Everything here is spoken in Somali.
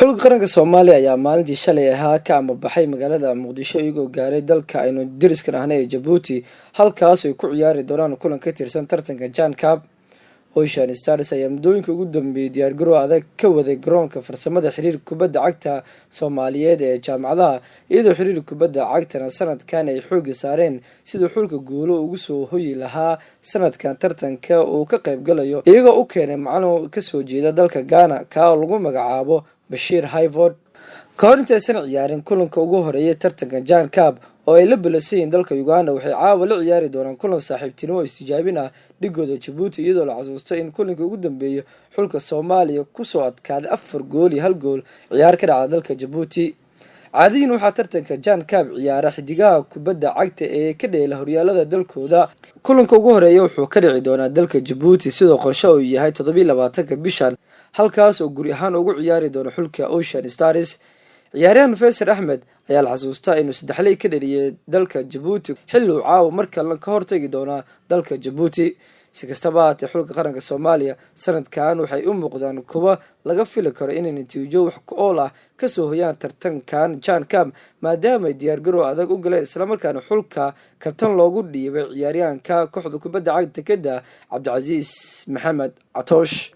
Xulka qaranka Soomaaliya ayaa maalintii shalay ahaa ka amabaxay magaalada Muqdisho, iyagoo gaaray dalka aynu deriskan ahnay ee Jabuuti, halkaas ay ku ciyaari doonaan kulan ka tirsan tartanka John Cup. Ocean Stars ayaa muddooyinka ugu dambeeyay diyaargarow adag ka waday garoonka farsamada xiriirka kubadda cagta Soomaaliyeed ee jaamacadaha, iyadoo xiriirka kubadda cagtana sanadkan ay xooga saareen siduu xulka guulo ugu soo hoyi lahaa sanadkan tartanka uu ka qaybgalayo, iyagoo u keenay macno kasoo jeeda dalka Ghana, kaa oo lagu magacaabo Bashiir Hayford. Ka hor intaysan ciyaarin kulanka ugu horeeyay tartanka John Cup oo ay la balasayiin dalka Uganda, waxay caawa la ciyaari doonaan kulan saaxiibtinimo oo istijaabin ah dhigooda Jabuuti, iyadoo la xasuusto in kulankii ugu dambeeyay xulka Soomaaliya kusoo adkaaday 4 gool iyo 1 gool ciyaar ka dhacda dalka Jabuuti. Caadiyin waxaa tartanka John Cup ciyaara xidigaha kubadda cagta ee ka dheela horyaalada dalkooda. Kulanka ugu horeeya wuxuu ka dhici doonaa dalka Jabuuti, sidoo qorshe uu yahay 27-ka bishan, halkaas oo guri ahaan ugu ciyaari doono xulka Ocean Stars. Ciyaaryahan Faysal Axmed ayaa la xasuustaa inuu saddexley ka dhaliyay dalka Jabuuti, xilli uu caawa mar kalena ka hortagi doonaa dalka Jabuuti. Si kastaba haatee, xulka qaranka Soomaaliya sanadkan waxay u muuqdaan kuwa laga fili karo inay natiijo wax ku ool ah kasoo hoyaan tartankan John Cup, maadaama ay diyaargarow adag u galeen, islamarkaana xulka kabtan loogu dhiibay ciyaaryahanka kooxda kubadda cagta kada, Cabdicasiis Maxamed Catoosh.